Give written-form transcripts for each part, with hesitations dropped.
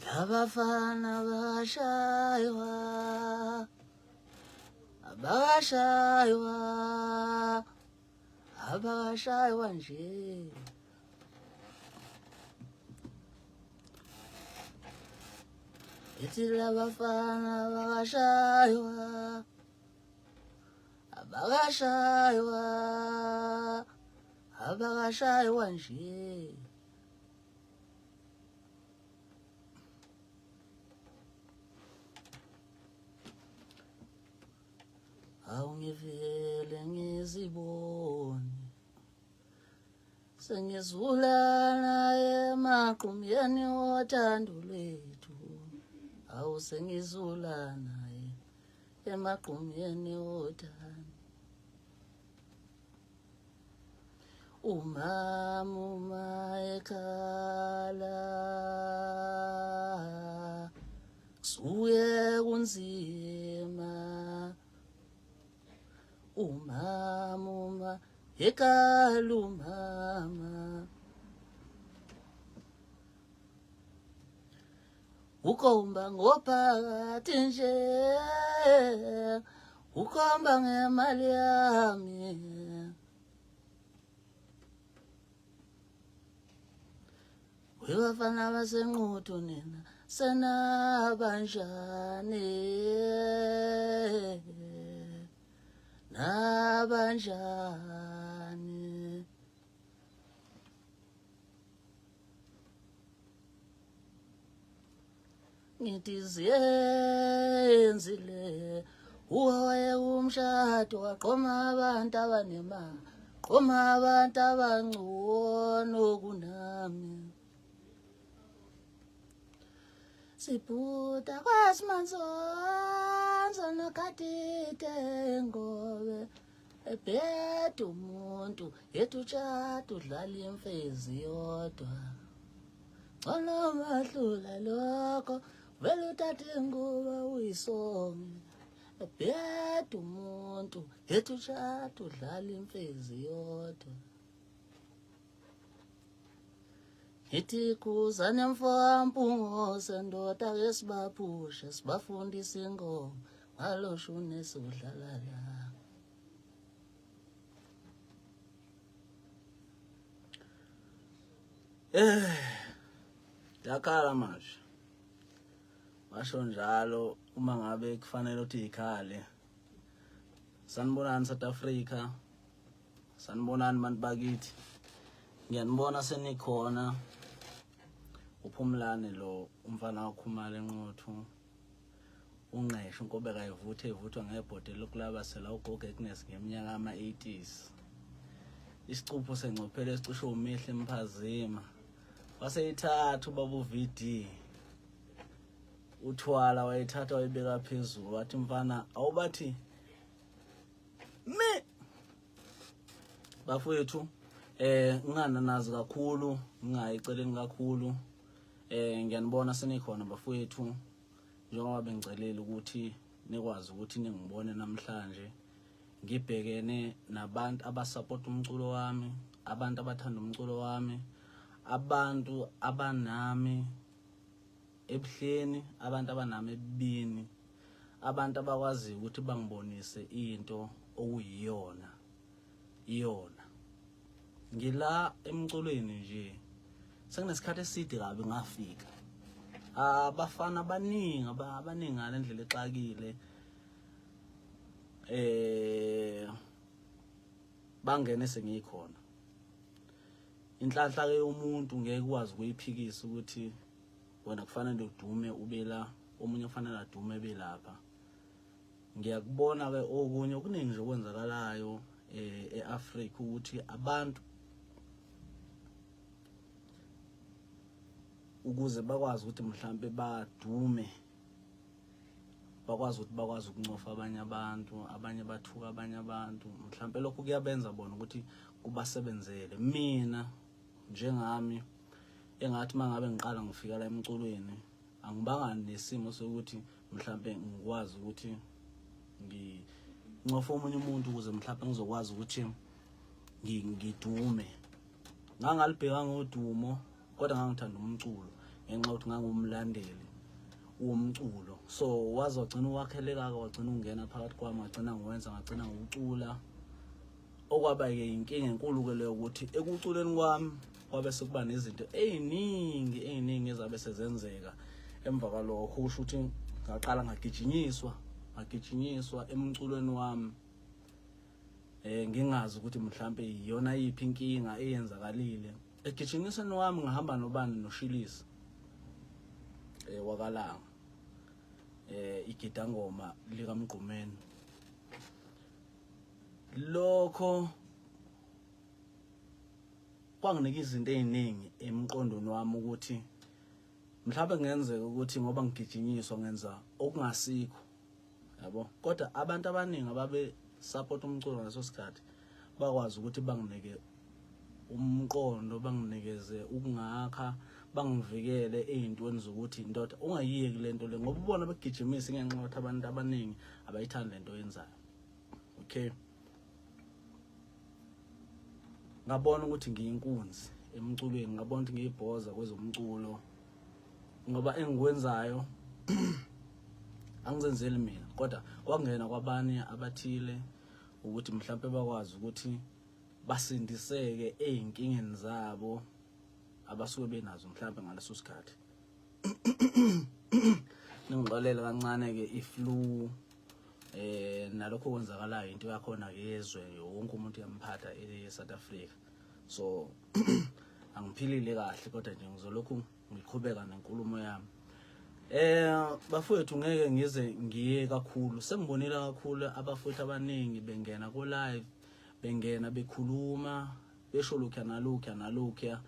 Labafana bashaywa, abashaywa, abashaywa nje. Ithi labafana bakashaywa, abakashaywa, abakashaywa nje. Awungivele ngizibone sengizulana emaqumyeni othando lwethu, awu sengizulana emaqumyeni othando. Umama uma ekhala kusuke kunzima, umama uma ekhala umama ukhomba ngophakathi nje, ukhomba ngemali yami. Webafana baseNquthu nina senabanjani, nabanjani? Ngithi ziyenzile uwaye umshado waqoma abantu abanemali, qoma abantu abangcono kunami. Sibhuda kwasimanzonzo nokadide ngobe ebheda umuntu yethu utshata udlala imfezi yodwa. Ngcono mahlula lokho vele uthathe ingubo uyisonge ebheda umuntu yethu utshata udlala imfezi yodwa. Ngithi khuzane mfowamphungose ndoda ke sibaphushe sibafundise ingoma ngalo shune sudlala la. Eh, yakhala manje. Basho njalo uma ngabe kufanele ukuthi ikhale. Sanibonani South Africa. Sanibonani bantu bakithi. Ngiyanibona senikhona. Uphumlane lo umfana wakhumala enqothu. Unqeshe unkobe kayivuthe ivuthwa ngebhodi lokulabasela ugogo Agnes ngeminyaka ama-80s. Isicupho sengcophele esicishe umehlo emphazima. Waseyithatha ubaba uVD. Uthwala wayithatha wayibeka phezulu wathi mfana awubathi me bafowethu ngingananazi kakhulu ngingayiceleni kakhulu. Ngiyanibona senikhona bafowethu, njengoba bengicelile ukuthi nikwazi ukuthi ningibone namhlanje. Ngibhekene nabantu abasupport umculo wami, abantu abathanda umculo wami, abantu abanami ebuhleni, abantu abanami ebubini, abantu abakwaziyo ukuthi bangibonise into okuyiyona iyona. Ngila emculweni nje sekunesikhathi eside kabi ngafika. Abafana abaningi abaningi ngale ndlela exakile bangene sengikhona. Inhlanhla ke yomuntu ngeke ukwazi ukuyiphikisa ukuthi wena kufanele udume ube la, omunye kufanele adume ebe lapha. Ngiyakubona ke okunye okuningi nje okwenzakalayo eAfrika ukuthi abantu ukuze bakwazi ukuthi mhlambe badume bakwazi ukuthi bakwazi ukuncofa abanye abantu, abanye bathuka abanye abantu, mhlambe lokho kuyabenza bona ukuthi kubasebenzele. Mina njengami engathi mangabe ngiqala ngifika la emculweni angibanga nesimo sokuthi mhlambe ngikwazi ukuthi ngincofe omunye umuntu ukuze mhlambe ngizokwazi ukuthi ngidume. Ngangalibheka ngodumo kodwa ngangithanda umculo. ngenxa yokuthi ngangumlandeli womculo. So waze wagcina uwakheleka-ke, wagcina ungena phakathi kwami, ngagcina ngiwenza, ngagcina ngiwucula. Okwaba-ke inkinga enkulu-ke leyo ukuthi ekuculeni kwami kwabe sekuba nezinto ey'ningi ey'ningi ezabe sezenzeka emva kwalokho. Kusho ukuthi ngaqala ngagijinyiswa, ngagijinyiswa emculweni wami, ngingazi ukuthi mhlambe iyona yiphi inkinga eyenzakalile. Egijinyisweni wami ngihamba nobani? Noshilisi wakalanga, igidangoma likaMgqumeni. Lokho kwanginika izinto eziningi emqondweni wami ukuthi mhlawumbe kungenzeka ukuthi ngoba ngigijinyiswa ngenza okungasikho, yabo. Kodwa abantu abaningi ababe support umculo ngaleso sikhathi bakwazi ukuthi banginike umqondo, banginikeze ukungakha, bangivikele ey'ntweni zokuthi ndoda ungayiyeki le nto le, ngoba ubona bekugijimisa ngenxa yokuthi abantu abaningi abayithandi le nto oyenzayo. Okay, ngabona ukuthi ngiyinkunzi emculweni, ngabona ukuthi ngiyibhoza kwezomculo, ngoba engikwenzayo angizenzeli mina, kodwa kwangena kwabanye abathile ukuthi mhlawumbe bakwazi ukuthi basindiseke ey'nkingeni zabo abasuke benazo mhlawumbe ngaleso sikhathi. Ningixolele kancane-ke, i-flu nalokho kwenzakalayo into yakhona yezwe wonke umuntu uyamphatha e-South Africa, so angiphilile kahle, kodwa nje ngizolokhu ngiqhubeka nenkulumo yami. Bafowethu, ngeke ngize ngiye kakhulu, sengibonile kakhulu abafowethu abaningi bengena ku live, bengena bekhuluma, besho lokhuya nalokhuya nalokhuya.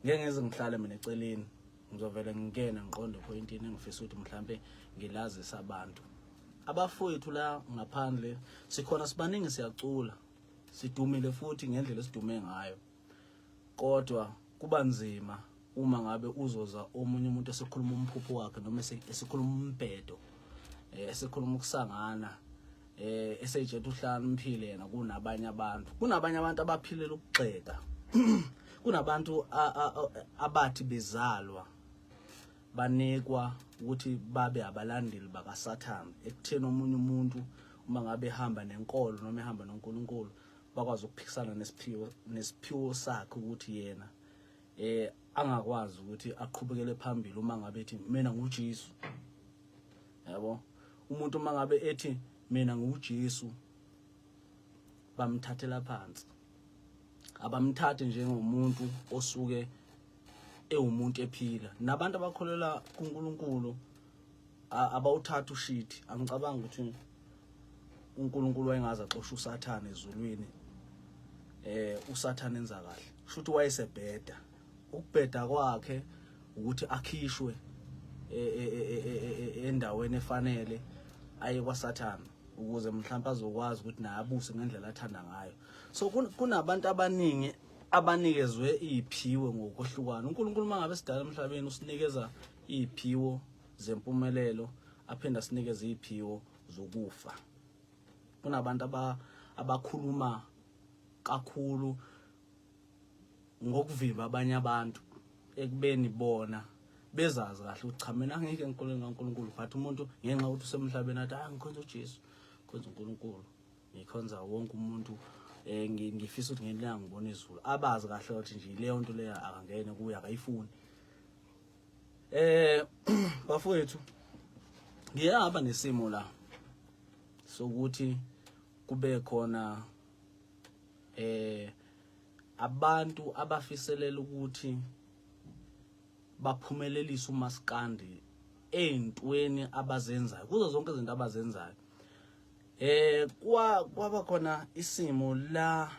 Ngeke ngize ngihlale mina eceleni, ngizovele ngingene ngiqonde pointini engifisa ukuthi mhlambe ngilazise abantu. Abafowethu la ngaphandle sikhona sibaningi, siyacula, sidumile futhi ngendlela esidume ngayo, kodwa kuba nzima uma ngabe uzoza omunye umuntu esekhuluma umphupho wakhe noma esekhuluma umbhedo, esekhuluma ukusangana, eseyitshela uhlakaniphile yena kunabanye abantu. Kunabanye abantu abaphilela ukugxeka, kunabantu abathi bezalwa banikwa ukuthi babe abalandeli bakaSathane, ekutheni omunye umuntu uma ngabe ehamba nenkolo noma ehamba noNkulunkulu bakwazi ukuphikisana nesiphiwo sakhe, ukuthi yena angakwazi ukuthi aqhubekele phambili uma ngabe ethi mina nguJesu, yabo. Umuntu uma ngabe ethi mina nguJesu bamthathela phansi, abamthathe njengomuntu osuke ewumuntu ephila. Nabantu abakholelwa kuNkulunkulu abawuthatha ushithi. Angicabangi ukuthi uNkulunkulu wayengaze axoshe uSathane ezulwini, uSathane enza kahle, shuthi wayesebheda. Ukubheda kwakhe ukuthi akhishwe endaweni efanele aye kwaSathane, ukuze mhlawumbe azokwazi ukuthi naye abuse ngendlela athanda ngayo. So kunabantu abaningi abanikezwe iy'phiwo ngokuhlukana. uNkulunkulu uma ngabe sidala emhlabeni usinikeza iy'phiwo zempumelelo, aphinde asinikeze iy'phiwo zokufa. Kunabantu abakhuluma kakhulu ngokuvimba abanye abantu ekubeni bona bezazi kahle ukuthi cha, mina angeke enkolweni kaNkulunkulu, but umuntu ngenxa yokuthi usemhlabeni athi ah, ngikhonza uJesu, ngikhonza uNkulunkulu, ngikhonza wonke umuntu, ngifisa ukuthi ngelinye ilanga ngibone izulu, abazi kahle ukuthi nje leyo nto leyo akangene kuyo, akayifuni. Bafowethu, ngiyaba nesimo la sokuthi kube khona abantu abafiselela ukuthi baphumelelise umaskandi ey'ntweni abazenzayo, kuzo zonke izinto abazenzayo. Kwaba khona isimo la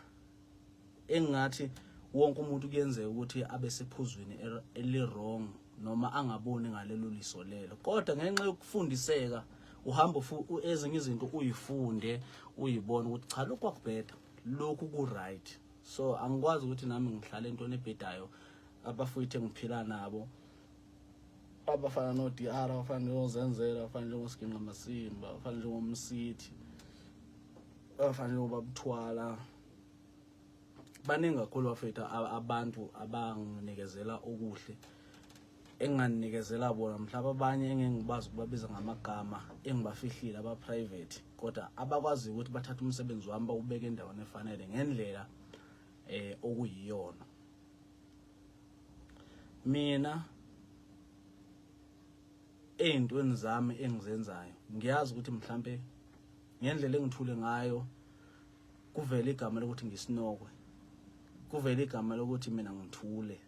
engathi wonke umuntu kuyenzeka ukuthi abe sephuzwini eli-wrong noma angaboni ngalelo liso lelo, kodwa ngenxa yokufundiseka uhamba ezinye izinto uyifunde, uyibone ukuthi cha, lokhu kwakubheda, lokhu ku-right. So angikwazi ukuthi nami ngihlale entweni ebhedayo. Abafowethu engiphila nabo abafana no-DR, abafana njengozenzela, abafana njengosiginqa masimba, abafana njengomsithi, abafana njengobabuthwala, baningi kakhulu bafethu abantu abanginikezela okuhle. Enginganikezela bona mhlawumbe abanye engingibazi ukubabiza ngamagama engibafihlile aba-private, kodwa abakwazi ukuthi bathathe umsebenzi wami bawubeke endaweni efanele ngendlela okuyiyona. Mina ey'ntweni zami engizenzayo ngiyazi ukuthi mhlampe ngendlela engithule ngayo kuvele igama lokuthi ngisinokwe, kuvele igama lokuthi mina ngithule,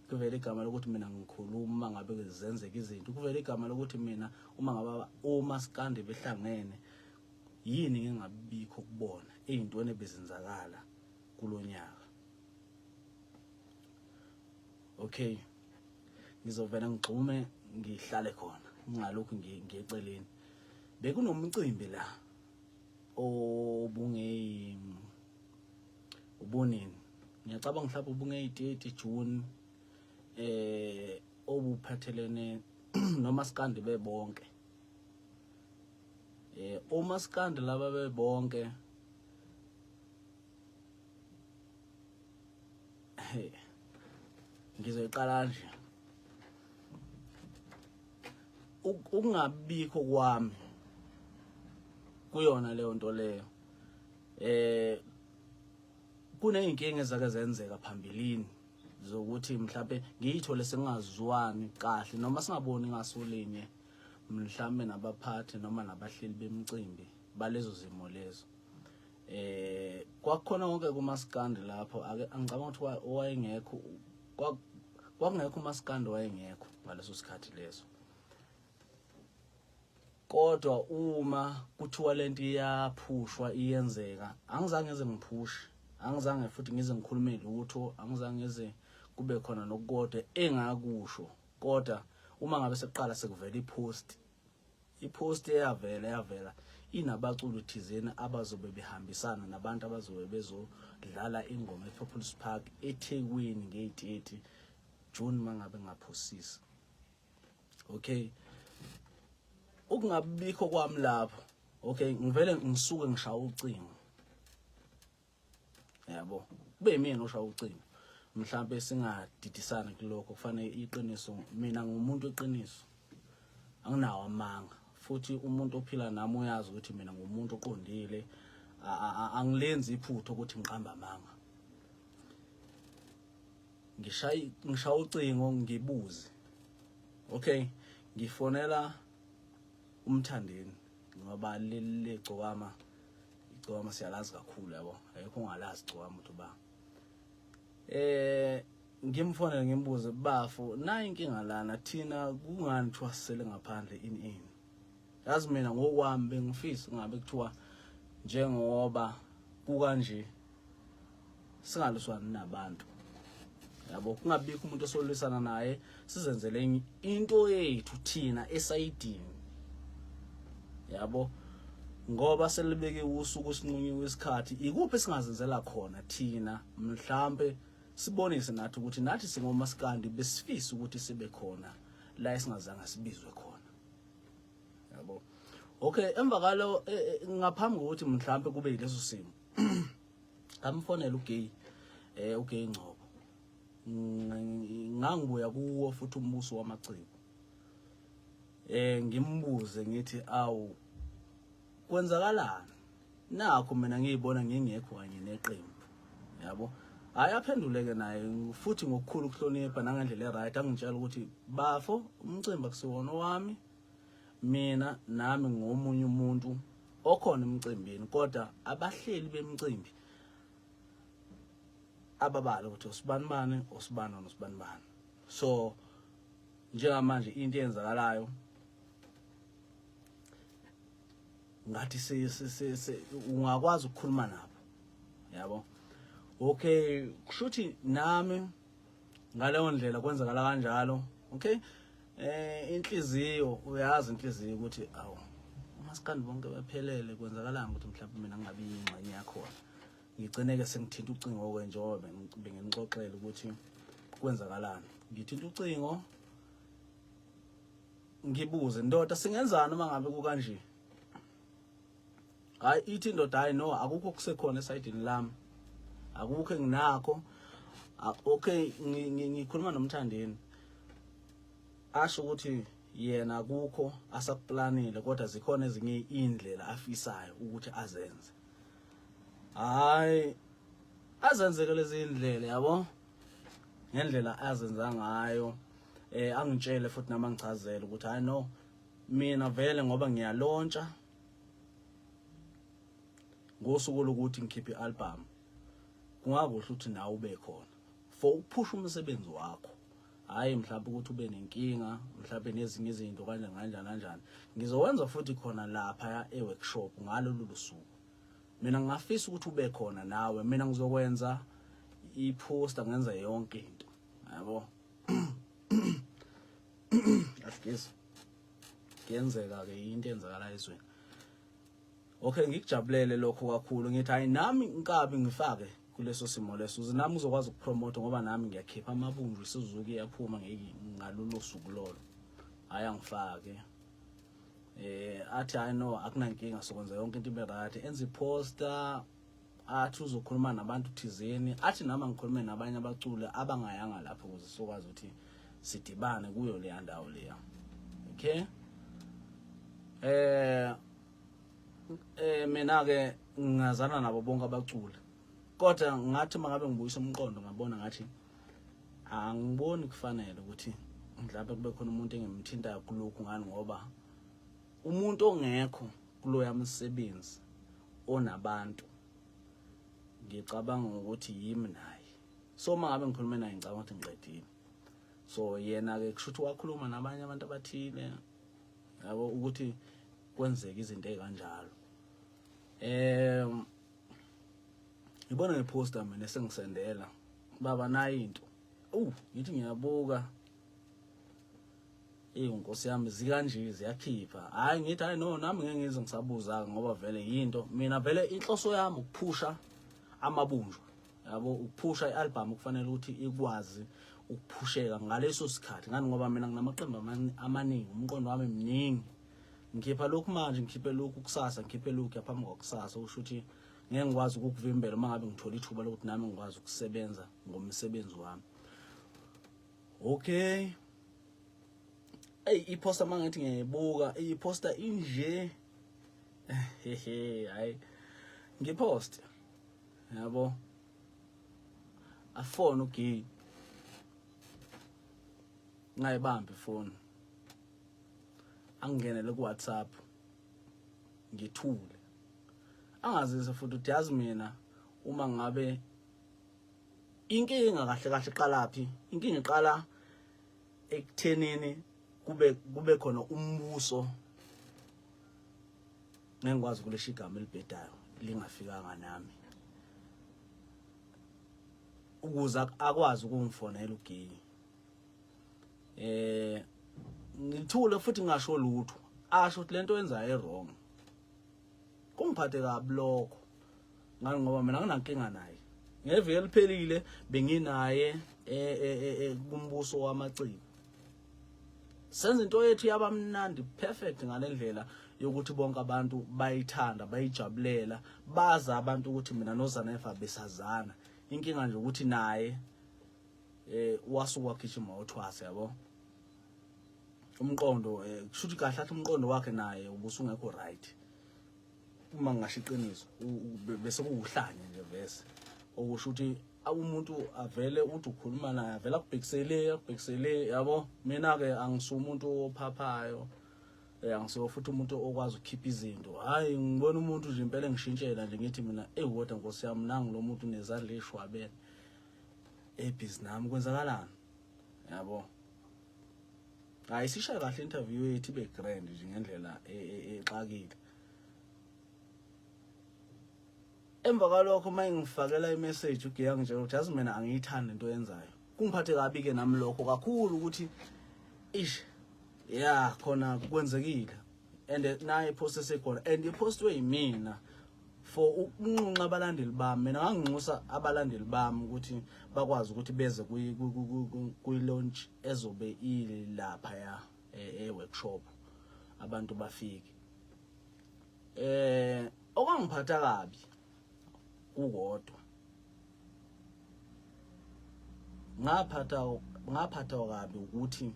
kuvele igama lokuthi mina ngikhuluma uma ngabe zenzeka izinto, kuvele igama lokuthi mina uma ngabe omaskandi behlangene yini ngingabikho kubona ey'ntweni ebezenzakala kulonyaka. Okay, ngizovela ngigxume ngihlale khona ngingalokhu ngiyeceleni. Bekunomcimbi la obungeyi ubunini, ngiyacabanga mhlawumbe ubungeyi-30 June, obuphathelene nomaskandi bebonke. Omaskandi laba bebonke ngizoyiqala nje ukungabikho kwami kuyona leyo nto leyo. Kuneyinkinga ezake zenzeka phambilini zokuthi mhlawumbe ngiyithole singazwani kahle noma singaboni ngasolinye mhlawumbe nabaphathi noma nabahleli bemicimbi balezo zimo lezo. Kwakukhona konke kumaskandi lapho, ake angicabanga ukuthi owayengekho kwakungekho umaskandi owayengekho ngaleso sikhathi leso. Kodwa uma kuthiwa lento iyaphushwa iyenzeka, angizange ngize ngiphushe, angizange futhi ngize ngikhulume lutho, angizange ngize kube khona nokukodwa engakusho. Kodwa uma ngabe sekuqala sekuvela ipost, ipost eyavela yavela inabaculi thizeni abazobe behambisana nabantu abazobe bezodlala ingoma ePopulous Park eThekwini ngeyi-30 June mangabe ngaphosisi. Okay, ukungabikho kwami lapho, okay, ngivele ngisuke ngishaya ucingo, yabo, kube yimina oshaya ucingo. Mhlambe singadidisana kulokho, kufanele iqiniso. Mina ngumuntu weqiniso, anginawo amanga, futhi umuntu ophila nami uyazi ukuthi mina ngumuntu oqondile, angilenzi iphutha ukuthi ngiqamba amanga. Ngishaya ucingo ngibuze, okay, ngifonela uMthandeni ngoba leli gcokama, igcokama siyalazi kakhulu, yabo, ayikho ongalazi igcokama ukuthi ba ngimfonele ngimbuze, bafo nayi inkinga lana, thina kungani kuthiwa sisele ngaphandle ini? Yazi mina ngokwami bengifisa ngabe kuthiwa njengoba kukanje singalwisani nabantu, yabo, kungabikho umuntu osolwisana naye, sizenzele into yethu thina esayidini, yabo, ngoba selibeke usuku sinqunyiwe isikhathi, ikuphi esingazenzela khona thina, mhlambe sibonise nathi ukuthi nathi singomaskandi besifisa ukuthi sibe khona la esingazange sibizwe khona, yabo. Okay, emva kalo ngaphambi kokuthi mhlambe kube yileso simo, ngamfonela uGay, uGay Ngcobo, ngangibuya kuwo futhi umbuso wamaciko, ngimbuze ngithi awu kwenzakalani nakho mina ngiyibona ngingekho kanye neqembu, yabo. Hayi, aphenduleke naye futhi ngokukhulu ukuhlonipha nangendlela eright, angitshela ukuthi bafo umcimbi akusiwona owami, mina nami ngomunye umuntu okhona emcimbini, kodwa abahleli bemcimbi ababala ukuthi usibanibani usibani nosibanibani. So njengamanje into eyenzakalayo ngathi se ungakwazi ukukhuluma nabo, yabo. Okay, kushuthi nami ngaleyo ndlela kwenzakala kanjalo. Okay, inhliziyo uyazi inhliziyo ukuthi awu umaskandi bonke baphelele, kwenzakalani ukuthi mhlawumbe mina ngingabi ingxenye yakhona. Ngigcineke sengithinta ucingo ke njengoba benginixoxela ukuthi kwenzakalani. Ngithinta ucingo ngibuze, ndoda singenzani uma ngabe kukanje? Hayi, ithi indoda, hayi no, akukho kusekhona esayidini lami, akukho enginakho. Okay, ngikhuluma noMthandeni. Asho ukuthi yena kukho asakuplanile kodwa zikhona ezinye indlela afisayo ukuthi azenze. Hayi, azenzeke lezi indlela yabo ngendlela azenza ngayo. Angitshele futhi nami angichazele ukuthi hayi no, mina vele ngoba ngiyalontsha ngosuku lokuthi ngikhiphe ialbum, kungakuhle ukuthi nawe ube khona for ukuphusha umsebenzi wakho. Hayi mhlawumbe ukuthi ube nenkinga mhlawumbe nezinye izinto kanjani kanjani kanjani, ngizowenza futhi khona lapha e-workshop ngalolu suku. Mina ngingafisa ukuthi ube khona nawe, mina ngizokwenza i-poster, ngenze yonke into yabo. Asigezi kuyenzeka ke into eyenzakala ezweni. Okay, ngikujabulele lokho kakhulu, ngithi hayi nami inkabi ngifake kuleso simo leso uze nami uzokwazi ukupromote ngoba nami ngiyakhipha amabunju, iSuzuki iyaphuma ngalolo suku lolo. Hayi angifake, athi hayi no, akunankinga, sokwenza yonke into ibe right. Enza iposter, athi uzokhuluma nabantu thizeni, athi nami ngikhulume nabanye abaculi abangayanga lapho ukuze sokwazi ukuthi sidibane kuyo leya ndawo leya. Okay, mina ke ngingazana nabo bonke abaculi, kodwa ngathi mangabe ngibuyisa umqondo ngabona ngathi angiboni kufanele ukuthi mhlawumbe kube khona umuntu engimthintayo kulokhu. Ngani? Ngoba umuntu ongekho kuloya msebenzi onabantu ngicabanga ukuthi yimi naye. So uma ngabe ngikhulume naye ngicabanga ukuthi ngiqedile. So yena ke kusho ukuthi wakhuluma nabanye abantu abathile yabo ukuthi kwenzeka izinto ezikanjalo. Ngibona ngeposter mina esengisendela baba nayi into, ngithi ngiyabuka, eh Nkosi yami, zikanje ziyakhipha. Hayi ngithi hayi no, nami ngeke ngize ngisabuza ngoba vele yinto mina vele inhloso yami ukuphusha amabunjwa yabo, ukuphusha ialbum kufanele ukuthi ikwazi ukuphusheka ngaleso sikhathi. Ngani? Ngoba mina nginamaqembu amaningi, umqondo wami mningi, ngikhipha lokhu manje, ngikhiphe lokhu kusasa, ngikhiphe lokhu yaphambi kwakusasa, usho ukuthi ngeke ngikwazi ukukuvimbela uma ngabe ngithola ithuba lokuthi nami ngikwazi ukusebenza ngomsebenzi wami. Okay, ey iposter mangithi ngiyayibuka iposter inje, hehe, hayi ngipost yabo, afone uGay, ngayibamba ifoni, angingenele ku WhatsApp, ngithule, angazise futhi uthi yazi mina uma ngabe inkinga kahle kahle iqala phi. Inkinga iqala ekuthenini kube khona umbuso, ngeke ngikwazi ukulesha igama elibhedayo lingafikanga nami ukuze akwazi ukungifonela uGay. Ngithule futhi ngingasho lutho, asho ukuthi lento yenzayo wrong. Kungiphathe kabi lokho. Ngani? Ngoba mina nginankinga naye. Ngeviki eliphelile benginaye kumbuso wamaciko, senza into yethu yabamnandi perfect ngalendlela yokuthi bonke abantu bayithanda, bayijabulela, baza abantu ukuthi mina noZanefa besazana. Inkinga nje ukuthi naye wasuka wagijima uthwasa yabo, umqondo kusho ukuthi kahle athi umqondo wakhe naye ubusungekho right. Uma ngingasho iqiniso, bese kuwuhlanya nje vese, okusho ukuthi umuntu avele uthi ukhuluma naye avele akubhekisele, akubhekisele yabo. Mina ke angisuye umuntu ophaphayo, angisuye futhi umuntu okwazi ukukhipha izinto. Hayi, ngibona umuntu nje impela engishintshela nje, ngithi mina eyi kodwa Nkosi yami, nangu lo muntu nezandla eshwabene ebhizi nami, kwenzakalani yabo. Hayi, sishaye kahle interview yethu ibe grand nje ngendlela exakile. Emva kwalokho uma ngifakela imessage uGiya ngitshela ukuthi yazi mina angiyithandi into oyenzayo. Kungiphathe kabi ke nami lokho kakhulu ukuthi ish ya khona kwenzekile and naye ipost esekhona and ipostwe yimina for ukunxunxa abalandeli bami. Mina nganginxusa abalandeli bami ukuthi bakwazi ukuthi beze kwi-launch ezobe ilapha ya e-workshop, abantu bafike. Okwangiphatha kabi kukodwa, ngaphatha kabi ukuthi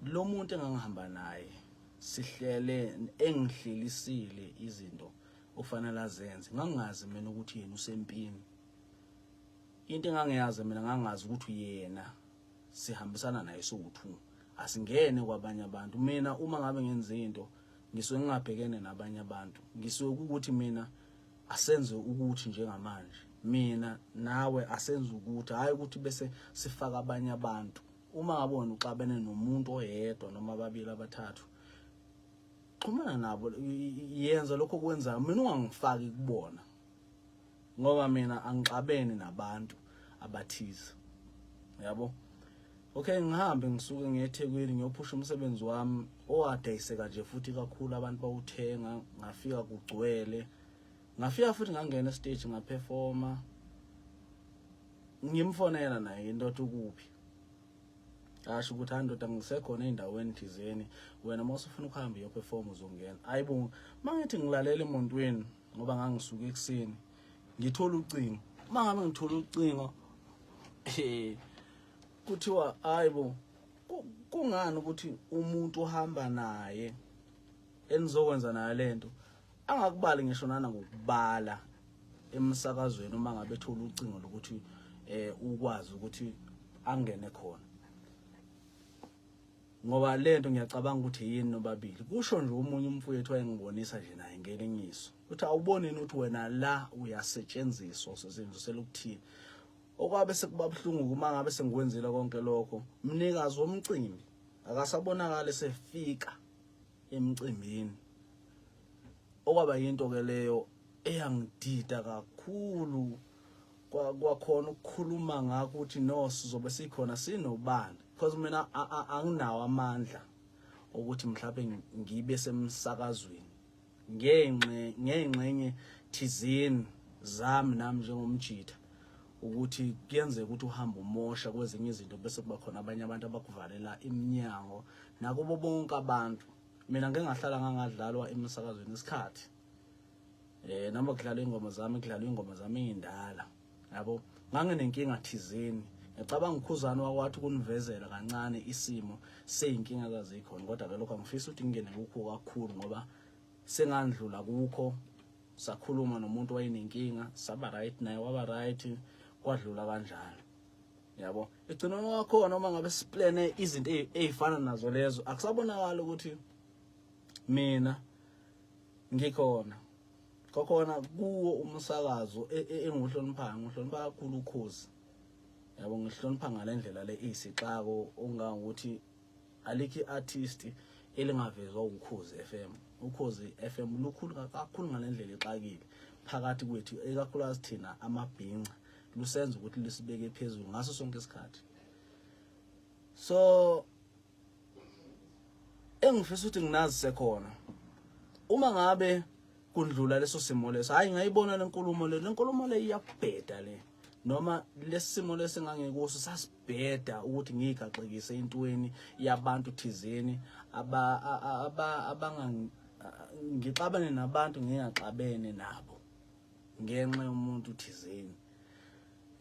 Lo muntu engangihamba naye sihlele engihlelisile izinto ofanele azenze, ngangingazi mina ukuthi yena usempini. Into engangiyazi mina, ngangazi ukuthi yena sihambisana naye sowu-two, asingene kwabanye abantu. Mina uma ngabe ngenza into ngisuke ngingabhekene nabanye abantu, ngisuke ukuthi mina asenze ukuthi njengamanje mina nawe asenze ukuthi, hhayi ukuthi bese sifaka abanye abantu. Uma ngabe wena uxabene nomuntu oyedwa noma ababili abathathu, xhumana nabo, yenza lokho okwenzayo, mina ungangifaki kubona, ngoba mina angixabene nabantu abathize, yabo. Okay, ngihambe ngisuke ngiye eThekwini ngiyophusha umsebenzi wami owadayiseka nje futhi kakhulu, abantu bawuthenga. Ngafika kugcwele, ngafika futhi ngangena estage ngaperforma. Ngimfonela naye indoda, ukuphi? Asho ukuthi hayi ndoda, ngisekhona ey'ndaweni thizeni, wena uma usufuna ukuhamba uyoperforma uzongena. Hayi bo, uma ngithi ngilalela emontweni, ngoba ngangisuka ekuseni, ngithola ucingo. Uma ngabe ngithola ucingo, kuthiwa hayi bo, kungani ukuthi umuntu ohamba naye enizokwenza naye lento angakubali ngisho nana ngokubala emsakazweni uma ngabe ethola ucingo lokuthi ukwazi ukuthi angene khona, ngoba lento ngiyacabanga ukuthi yini nobabili. Kusho nje omunye umfowethu wayengibonisa nje naye ngelinye iso uthi awuboni ukuthi wena la uyasetshenziswa, usetshenzisela ukuthini. Okwabe sekuba buhlungu uma ngabe sengikwenzile konke lokho, mnikazi womcimbi akasabonakala esefika emcimbini, okwaba yinto ke leyo eyangidida kakhulu. Kwakhona ukukhuluma ngakho ukuthi no, sizobe sikhona sinobani, because mina anginawo amandla ukuthi mhlawumbe ngibe semsakazweni ngenxe ngengxenye thizeni zami nami njengomjitha, ukuthi kuyenzeka ukuthi uhambe umosha kwezinye izinto bese kuba khona abanye abantu abakuvalela iminyango nakubo bonke abantu. Mina ngeke ngahlala ngangadlalwa emsakazweni isikhathi, noma kudlalwa ingoma zami, kudlalwa ingoma zami ey'ndala, yabo. Nganginenkinga thizeni, ngiyacabanga uKhuzani wakwathi ukunivezela kancane isimo sey'nkinga zazikhona, kodwa-ke lokho angifisi ukuthi ngingene kukho kakhulu ngoba sengandlula kukho. Sakhuluma nomuntu wayenenkinga, saba right naye, waba right, kwadlula kanjalo, yabo. Egcinweni wakhona uma ngabe siplane izinto ey'fana nazo lezo, akusabonakala ukuthi mina ngikhona kokhona kuwo umsakazo engiwuhloniphayo. Ngihlonipha kakhulu uKhozi, yabo, ngihlonipha ngale ndlela le eyisixako ongangokuthi alikho i-artist elingavezwa uKhozi FM. UKhozi FM lukhulu kakhulu ngale ndlela exakile phakathi kwethu, ikakhulukazi thina amabhinca, lusenza ukuthi lusibeke phezulu ngaso sonke isikhathi. So engifisa ukuthi nginazise khona, uma ngabe kundlula leso simo leso, hayi ngayibona le nkulumo le, le nkulumo le iyabheda le, noma lesimo lesingangekuso sasibheda ukuthi ngiyigaxekise entweni yabantu thizeni aba aba abanga ngixabane nabantu ngingaxabene nabo ngenxa yomuntu thizeni,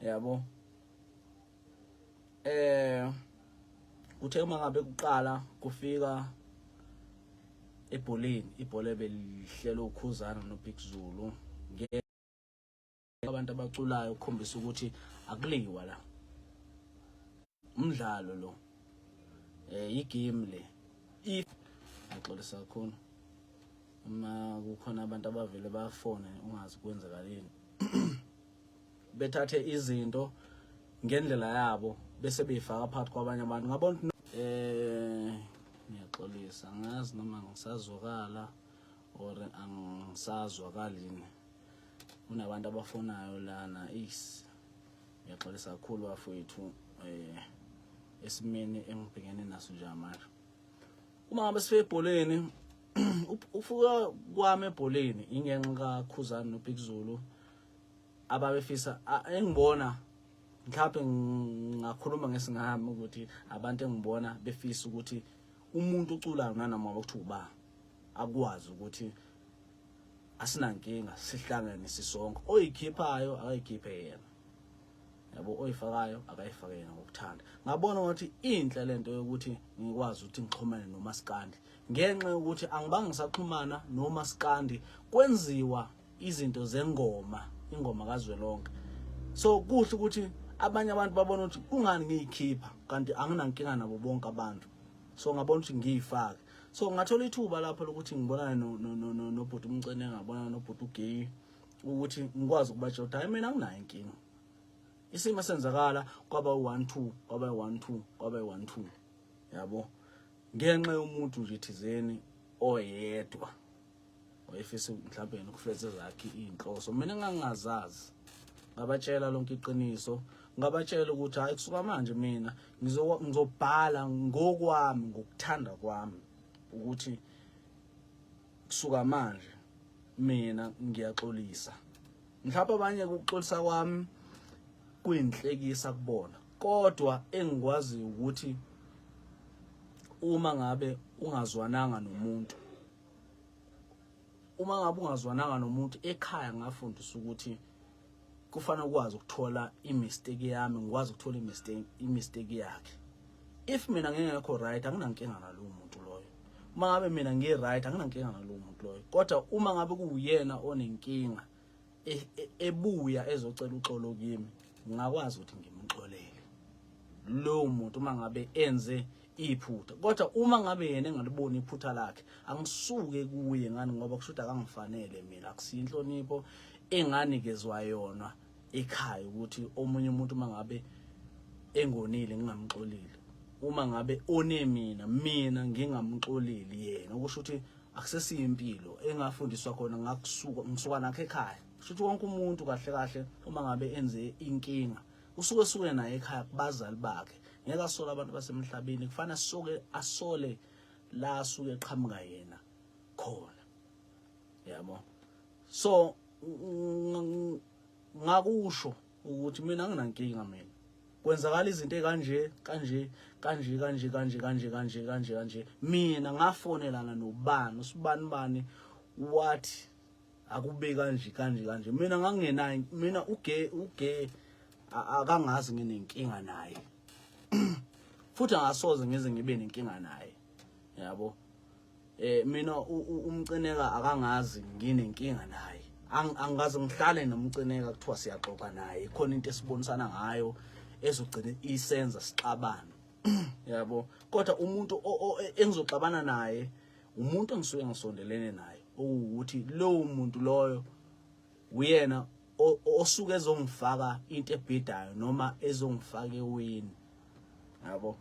yabo. Kuthe uma ngabe kuqala kufika ebholeni, ibhola ebelihlelo uKhuzana noBig Zulu, abantu abaculayo ukukhombisa ukuthi akuliwa la, umdlalo lo, igame le. If ngixolisa kakhulu uma kukhona abantu abavele bafone ungazi kwenzakaleni, bethathe izinto ngendlela yabo bese beyifaka phakathi kwabanye abantu. Ngabona ngiyaxolisa, angazi noma ngisazwakala or angisazwakalini, kunabantu abafonayo lana. Is ngiyaxolisa kakhulu bafowethu esimeni engibhekene naso njengamanje. Uma ngabe sifike ebholeni, ufuka kwami ebholeni ingenxa kaKhuzani noBig Zulu ababefisa engibona, mhlawumbe ngingakhuluma ngesingami ukuthi abantu engibona befisa ukuthi umuntu oculayo nanoma ukuthi uba akwazi ukuthi asinankinga, sihlangene sisonke, oyikhiphayo akayikhiphe yena, Yabo, oyifakayo akayifake yena ngokuthanda. Ngabona ukuthi inhle lento yokuthi ngikwazi ukuthi ngixhumane nomaskandi, ngenxa yokuthi angibange ngisaxhumana nomaskandi, kwenziwa izinto zengoma, ingoma kazwelonke. So kuhle ukuthi abanye abantu babona ukuthi kungani ngiyikhipha kanti anginankinga nabo bonke abantu. So ngabona ukuthi ngiyifake. So ngathola ithuba lapho lokuthi ngibonane nobhuti uMcene, ngabonana nobhuti uGay, ukuthi ngikwazi ukubatshela ukuthi hayi, mina anginayo inkinga. Isimo senzakala kwaba u-1 2, kwaba u-1 2, kwaba u-1 2, yabo, ngenxa yomuntu nje thizeni oyedwa wayefisa mhlawumbe yena ukufeza ezakhe iy'nhloso, mina ngangingazazi. Ngabatshela lonke iqiniso, ngabatshela ukuthi hayi, kusuka manje mina ngizobhala ngokwami, ngokuthanda kwami, ukuthi kusuka manje mina ngiyaxolisa. Mhlawumbe abanye ukuxolisa kwami kuyinhlekisa kubona, kodwa engikwaziyo ukuthi uma ngabe ungazwananga nomuntu, uma ngabe ungazwananga nomuntu ekhaya, ngafundisa ukuthi kufanele ukwazi ukuthola imistake yami, ngikwazi ukuthola imistake yakhe. If mina ngingekho right, anginankinga nalowo muntu loyo. Uma ngabe mina ngi-right, anginankinga nalowo muntu loyo. Kodwa uma ngabe kuwuyena onenkinga, ebuya ezocela uxolo kimi, ngingakwazi ukuthi ngimxolele lowo muntu uma ngabe enze iphutha. Kodwa uma ngabe yena engaliboni iphutha lakhe, angisuke kuye. Ngani? Ngoba kusho ukuthi akangifanele mina. Akusiyo inhlonipho enganikezwa yona ekhaya ukuthi omunye umuntu uma ngabe engonile ngingamxoleli, uma ngabe one mina, mina ngingamxoleli yena. Okusho ukuthi akusesiyimpilo engafundiswa khona, ngakusuka ngisuka nakho ekhaya. Kusho ukuthi wonke umuntu kahle kahle uma ngabe enze inkinga, usuke suke naye ekhaya kubazali bakhe. Ngeke asole abantu basemhlabeni, kufanele asuke asole la asuke eqhamuka yena khona, yabo. So ngakusho ukuthi mina anginankinga, mina kwenzakala izinto ekanje kanje kanje kanje kanje kanje kanje kanje kanje. Mina ngafonelana nobani, usibani bani, wathi akube kanje kanje kanje. Mina ngangingenayo, mina uge akangazi nginenkinga naye, futhi angasoze ngize ngibe nenkinga naye, yabo. Mina uMcineka akangazi nginenkinga naye. Angikaze ngihlale noMcineka kuthiwa siyaxoxa naye, khona into esibonisana ngayo ezogcina isenza sixabane, yabo. Kodwa umuntu engizoxabana naye umuntu engisuke ngisondelene naye, okuwukuthi lowo muntu loyo uyena osuke ezongifaka into ebhidayo noma ezongifaka eweni, yabo.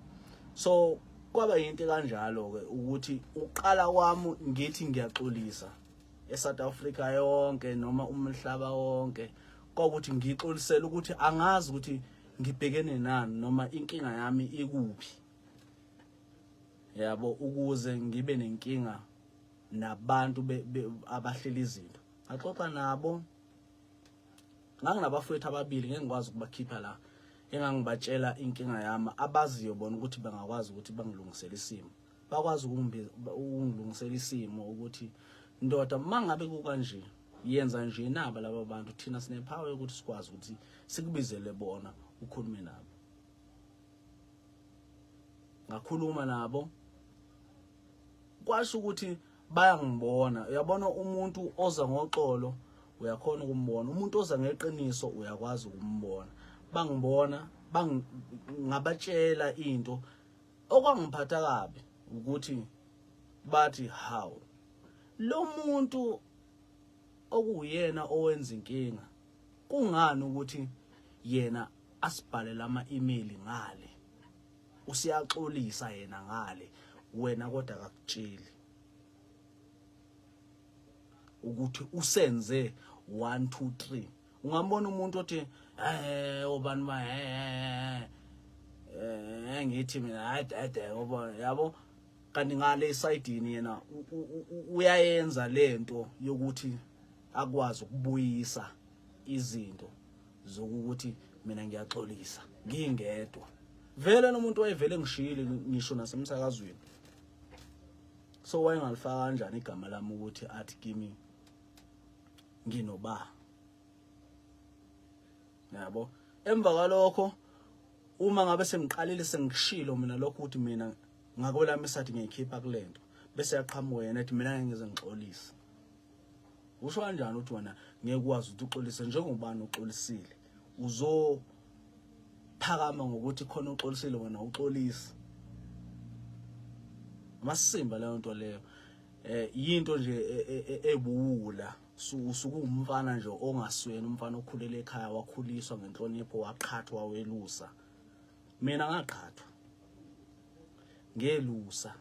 So kwaba yinto kanjalo ke ukuthi uqala kwami ngithi ngiyaxolisa eSouth Africa yonke noma umhlaba wonke, kwakuthi ngixolisela ukuthi angazi ukuthi ngibhekene nani noma inkinga yami ikuphi, yabo, ukuze ngibe nenkinga nabantu abahleli izinto. Ngaxoxa nabo, nganginabafowethu ababili, ngeke ngikwazi ukubakhipha la, engangibatshela inkinga yami, abaziyo bona ukuthi bangakwazi ukuthi bangilungisele isimo. Bakwazi ukungilungisela isimo ukuthi, ndoda, mangabe kukanje, yenza nje, naba laba bantu, thina sinepower yokuthi sikwazi ukuthi sikubizele bona, ukhulume nabo. Ngakhuluma nabo, kwasho ukuthi bayangibona. Uyabona, umuntu oza ngoxolo uyakhona ukumbona, umuntu oza ngeqiniso uyakwazi ukumbona. Bangibona, ngabatshela into. Okwangiphatha kabi ukuthi bathi, hawu, lo muntu okuwuyena owenza inkinga, kungani ukuthi yena asibhalele ama-email ngale, usiyaxolisa yena ngale, wena kodwa akakutsheli ukuthi usenze 1 2 3? Ungambona umuntu othi, obani ba, ngithi mina hayi dede, ngoba yabo, kanti ngale esayidini yena uyayenza lento yokuthi akwazi ukubuyisa izinto zokuthi mina ngiyaxolisa ngingedwa. Vele nomuntu wayevele ngishiyile ngisho nasemsakazweni, so wayengalifaka kanjani igama lami ukuthi athi kimi nginoba, yabo? Emva kwalokho uma ngabe sengiqalile sengishilo mina lokho ukuthi mina ngakwelami sathi ngiyikhipha kulento, bese yaqhamuka yena ethi mina ngeke ngize ngixolise. Usho kanjani ukuthi wena ngeke ukwazi ukuthi uxolise njengobani uxolisile? Uzophakama ngokuthi khona uxolisile wena uxolisa. Amasimba leyo nto leyo. Yinto nje ebuwula. Usuke umfana nje ongaswena, umfana okhulele ekhaya, wakhuliswa ngenhlonipho, waqhathwa, welusa. Mina ngaqhathwa ngelusa,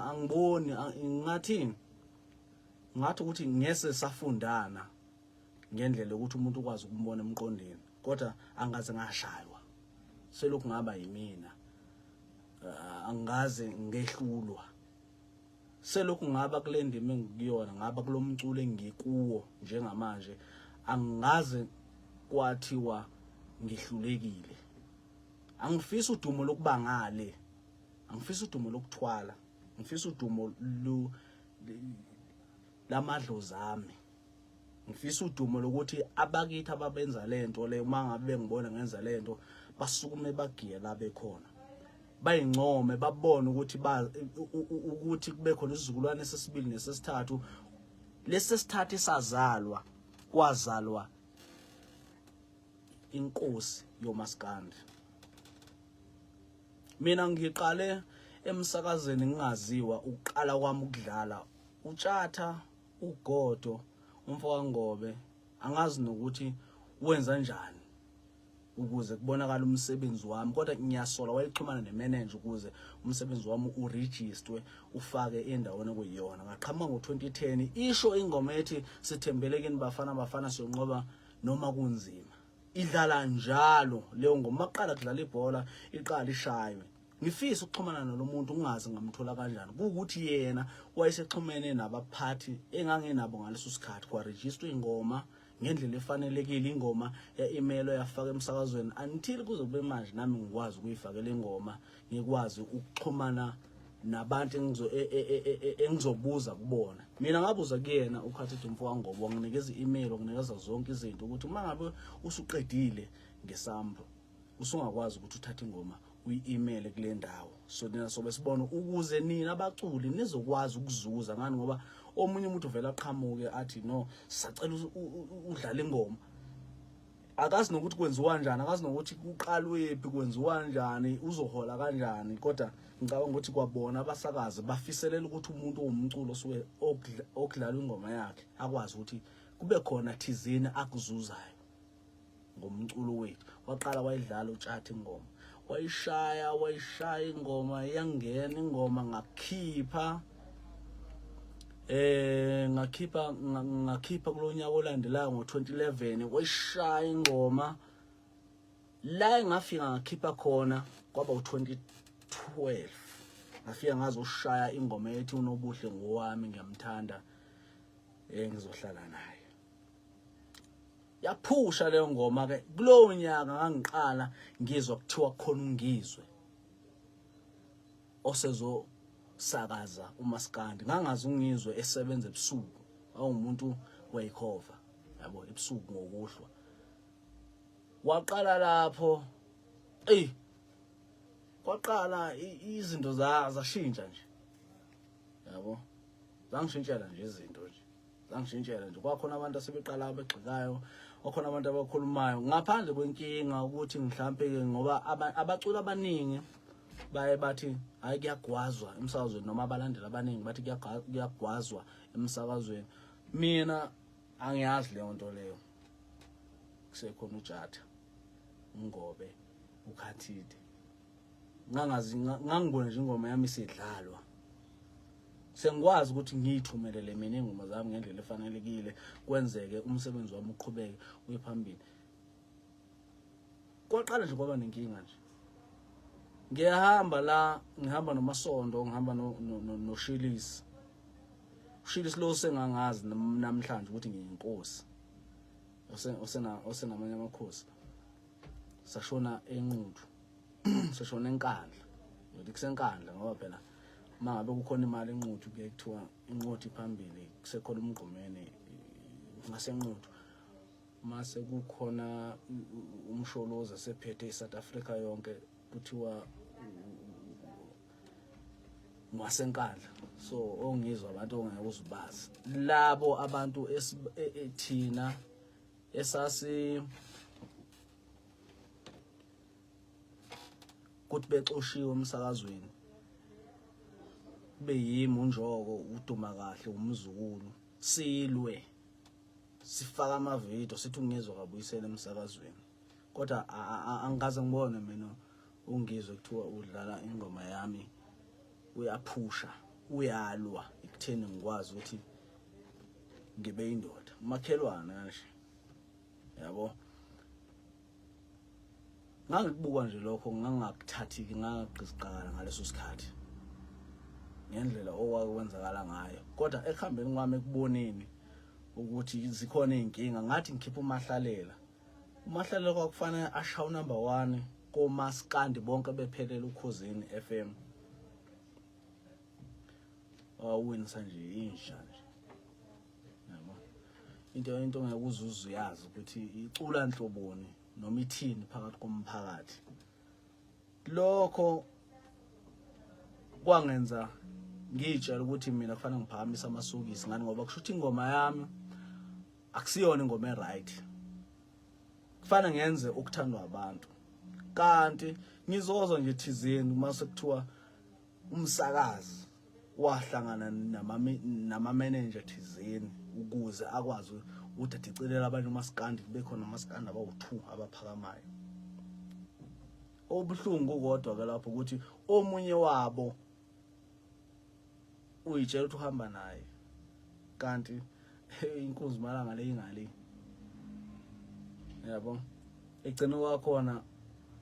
angiboni ngathi ngathi ukuthi ngese safundana ngendlela yokuthi umuntu ukwazi ukumbona emqondweni, kodwa angaze ngashaywa, selokhu ngaba yimina, angaze ngehlulwa, selokhu ngaba kule ndima engikuyona, ngaba kulomculo engikuwo njengamanje, angaze kwathiwa ngihlulekile. Angifisi udumo lokuba ngale, angifisi udumo lokuthwala, ngifisa udumo lamadlozi ami, ngifisa udumo lokuthi abakithi ababenza lento le, uma ngabe bengibona ngenza lento, basukume bagiye la bekhona, bayincome, babone ukuthi ukuthi kube khona isizukulwane sesibili nesesithathu, lesesithathu esazalwa kwazalwa inkosi yomaskandi. Mina ngiqale emsakazweni ngingaziwa, ukuqala kwami ukudlala utshatha ugodo umfo kaNgobe, angazi nokuthi wenza njani ukuze kubonakala umsebenzi wami, kodwa ngiyasola wayexhumana nemanager ukuze umsebenzi wami uregistwe, ufake endaweni okuyiyona. Ngaqhamuka ngo-2010 isho ingoma ethi "Sithembele kini bafana, bafana siyonqoba noma kunzima". Idlala njalo leyo ngoma, maqala kudlala ibhola iqala ishaywe. Ngifisa ukuxhumana nalo muntu, ungazi ngamthola kanjani, kuwukuthi yena wayesexhumene nabaphathi engangenabo ngaleso sikhathi, kwarejistwa ingoma ngendlela efanelekile, ingoma ya-email yafaka emsakazweni until kuze kube manje nami ngikwazi ukuyifakela ingoma, ngikwazi ukuxhumana nabantu engizobuza kubona. Mina ngabuza kuyena uKhathide umfo kaNgobo, wanginikeza i-email, wanginikeza zonke izinto ukuthi uma ngabe usuqedile ngesambo usungakwazi ukuthi uthathe ingoma uyi-email kule ndawo, so nina sobe sibona ukuze nina abaculi nizokwazi ukuzuza ngani, ngoba omunye umuntu uvela aqhamuke athi no, sisacela udlale ingoma, akazi nokuthi kwenziwa kanjani, akazi nokuthi kuqalwephi, kwenziwa kanjani, uzohola kanjani. Kodwa ngicabanga ukuthi kwabona abasakazi bafiselela ukuthi umuntu owumculo osuke okudlala ingoma yakhe akwazi ukuthi kube khona thizeni akuzuzayo ngomculo wethu. Waqala wayidlala utshatha ingoma, wayishaya, wayishaya ingoma, yangena ingoma, ngakhipha ngakhipha kulonyaka olandelayo ngo2011, wayishaya ingoma la engafika ngakhipha khona kwaba u2012, ngafika ngazoshaya ingoma ethi "Unobuhle ngowami, ngiyamthanda, ngizohlala naye". Yaphusha leyo ngoma ke kulowo nyaka. Ngangiqala ngizwa kuthiwa khona ungizwe osezosakaza umaskandi, ngangazi ungizwe esebenza ebusuku, awumuntu wayikhova yabo ebusuku ngokuhlwa. Waqala lapho, ey, kwaqala izinto zashintsha nje yabo, zangishintshela nje izinto nje, zangishintshela nje. Kwakhona abantu asebeqala abegxekayo, kwakhona abantu abakhulumayo ngaphandle kwenkinga ukuthi mhlampe ke ngoba abaculi abaningi baye bathi hayi, kuyagwazwa emsakazweni, noma abalandeli abaningi bathi kuyagwazwa emsakazweni. Mina angiyazi leyo nto leyo. Kusekhona uJatha, uNgobe, uKhathide, ngangazi, ngangibona nje ingoma yami isidlalwa, sengikwazi ukuthi ngiyithumelele mina ingoma zami ngendlela efanelekile, kwenzeke umsebenzi wami uqhubeke uye phambili. Kwaqala nje kwaba nenkinga nje, ngiyahamba la, ngihamba noMasondo, ngihamba noShilisi, uShilisi lo sengangazi namhlanje ukuthi ngiyinkosi, osenamanye amakhosi. Sashona eNquthu, sashona eNkandla, ngithi kuseNkandla ngoba phela uma ngabe kukhona imali eNquthu kuye kuthiwa iNquthu iphambili, kusekhona umgqumeni ngaseNquthu. Mase kukhona umsholozi esephethe iSouth Africa yonke, kuthiwa ngwasenkandla. So ongizwa abantu ongeke uzibazi labo abantu thina esasi kuthi bexoshiwe emsakazweni, kube yimi uNjoko, uduma kahle umzukulu, silwe sifaka amavidiyo sithi ungizwe kabuyisele emsakazweni. Kodwa angikaze ngibone mina ungizwe kuthiwa udlala ingoma yami, uyaphusha, uyalwa ekutheni ngikwazi ukuthi ngibe indoda umakhelwane kanje, yabo. Ngangikubuka nje lokho, ngangakuthathi, ngangagqiziqakala ngaleso sikhathi ngendlela okwakwenzakala ngayo. Kodwa ekuhambeni kwami, ekuboneni ukuthi zikhona izinkinga, ngathi ngikhipha uMahlalela. UMahlalela kwakufanele ashaye number 1 komaskandi bonke bephelele uKhozini FM, wawinisa nje inja nje, yabo. Into ongeke uzuze uyazi ukuthi icula nhloboni noma ithini phakathi komphakathi. Lokho kwangenza ngiyitshela ukuthi mina kufanele ngiphakamise amasokisi. Ngani? Ngoba kusho ukuthi ingoma yami akusiyona ingoma e-right, kufanele ngenze ukuthandwa abantu. Kanti ngizozwa nje thizeni uma sekuthiwa umsakazi wahlangana nama-manager thizeni ukuze akwazi ukuthi adicilele abanye umasikandi, kube khona umasikandi abawu-2 abaphakamayo. Obuhlungu kodwa ke lapho ukuthi omunye wabo uyitshela ukuthi uhamba naye, kanti inkunzi malanga le ingale, yabo. Egcina kwakhona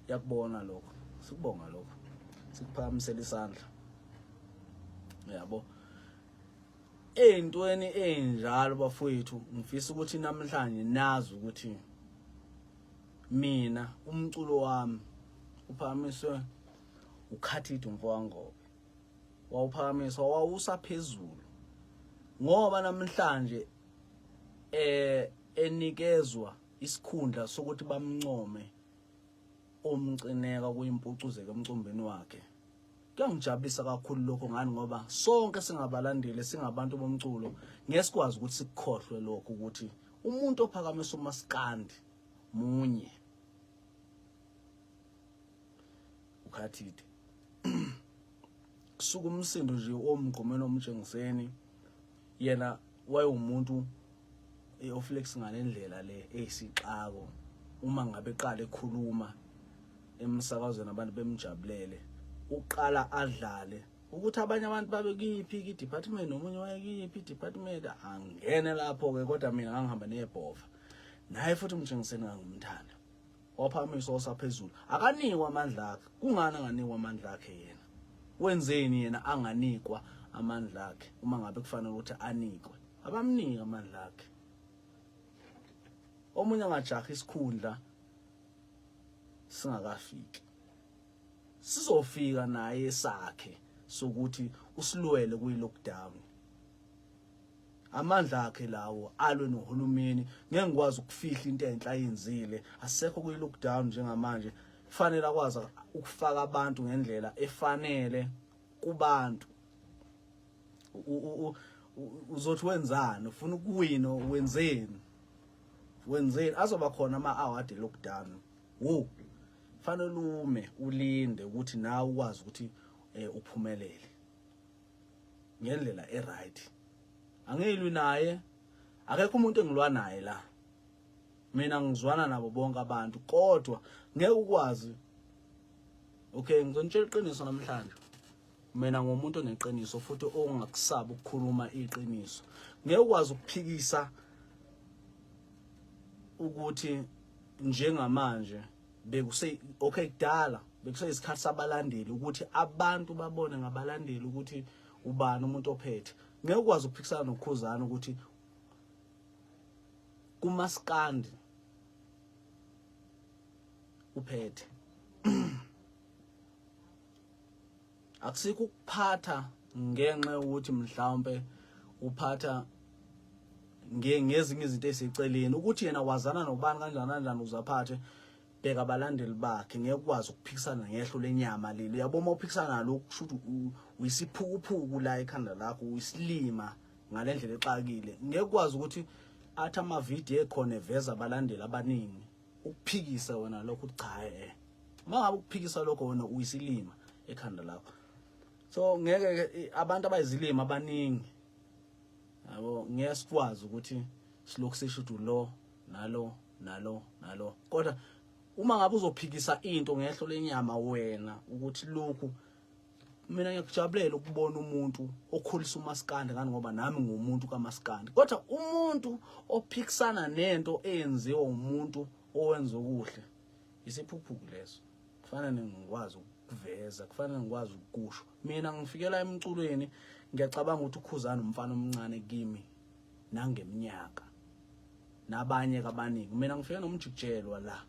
yakubona lokho, sikubonga lokho, sikuphakamisela isandla, yabo. Ey'ntweni ey'njalo bafowethu, ngifisa ukuthi namhlanje nazi ukuthi mina umculo wami uphakamiswe uKhathide umfokaNgobe, wawuphakamiswa wawusaphezulu, ngoba namhlanje enikezwa isikhundla sokuthi bamncome umcineka kuyimpucuzeko emcumbeni wakhe. Kuyangijabulisa kakhulu lokho. Ngani? Ngoba sonke singabalandeli, singabantu bomculo, ngeke sikwazi ukuthi sikukhohlwe lokho ukuthi umuntu ophakamisa umaskandi munye, uKhathide. Kusuka umsindo nje omgqumeni omtshengiseni, yena wayewumuntu oflex ngalendlela le eyisixako. Uma ngabe eqala ekhuluma emsakazweni abantu bemjabulele, uqala adlale ukuthi abanye abantu babe kuyiphi i-department, nomunye wayekuyiphi i-department, angene lapho-ke. Kodwa mina ngangihamba nebhova naye futhi umtshengiseni ngangimthanda, waphakamiswa osaphezulu, akanikwa amandla akhe. Kungani anganikwa amandla akhe yena? Wenzeni yena anganikwa amandla akhe? Uma ngabe kufanele ukuthi anikwe, abamnike amandla akhe. Omunye angajaha isikhundla singakafiki, sizofika naye sakhe sokuthi usilwele kuyi-lockdown, amandla akhe lawo, alwe nohulumeni. Ngeke ngikwazi ukufihla into enhle ayenzile. Asisekho kuyi-lockdown njengamanje, kufanele akwazi ukufaka abantu ngendlela efanele kubantu. Uzothi wenzani? Ufuna ukuwina, wenzeni? Wenzeni? Azoba khona ama-award e-lockdown wo, fanele ume ulinde ukuthi nawe ukwazi ukuthi uphumelele ngendlela e-right. Angilwi naye, akekho umuntu engilwa naye la, mina ngizwana nabo bonke abantu. Kodwa ngeke ukwazi, okay, ngizonitshela iqiniso namhlanje. Mina ngumuntu oneqiniso futhi ongakusaba ukukhuluma iqiniso. Ngeke ukwazi ukuphikisa ukuthi njengamanje bekuse okay, kudala bekuseyisikhathi sabalandeli ukuthi abantu babone ngabalandeli ukuthi ubani umuntu ophethe. Ngeke ukwazi ukuphikisana noKhuzana ukuthi kumaskandi uphethe. Akusikho ukuphatha ngenxa yokuthi mhlawumbe uphatha. Ngezinye izinto eziseceleni ukuthi yena wazana nobani kanjani kanjani uzaphathe bheka abalandeli bakhe, ngeke ukwazi ukuphikisana ngehlo lenyama leli. Uyabo, uma uphikisana nalokhu kusho ukuthi uyisiphukuphuku la ekhanda lakho, uyisilima ngale ndlela exakile. Ngeke ukwazi ukuthi athi amavidiyo ekhona eveza abalandeli abaningi, ukuphikisa wena lokho ukuthi cha, uma ngabe ukuphikisa lokho wena uyisilima ekhanda lakho. So ngeke, abantu abayizilima abaningi, yabo, ngeke sikwazi ukuthi silokhu sisho ukuthi lo nalo nalo nalo. Kodwa uma ngabe uzophikisa into ngehlo lenyama wena ukuthi lokhu, mina ngiyakujabulela ukubona umuntu okhulisa umaskandi ngani, ngoba nami ngumuntu kamaskandi. Kodwa umuntu ophikisana nento eyenziwa umuntu owenza okuhle, isiphukuphuku leso. Kufanele ngikwazi ukuveza, kufanele ngikwazi ukusho. Mina ngifikela emculweni, ngiyacabanga ukuthi uKhuzani umfana omncane kimi nangeminyaka nabanye kabaningi. Mina ngifike noMjikijelwa la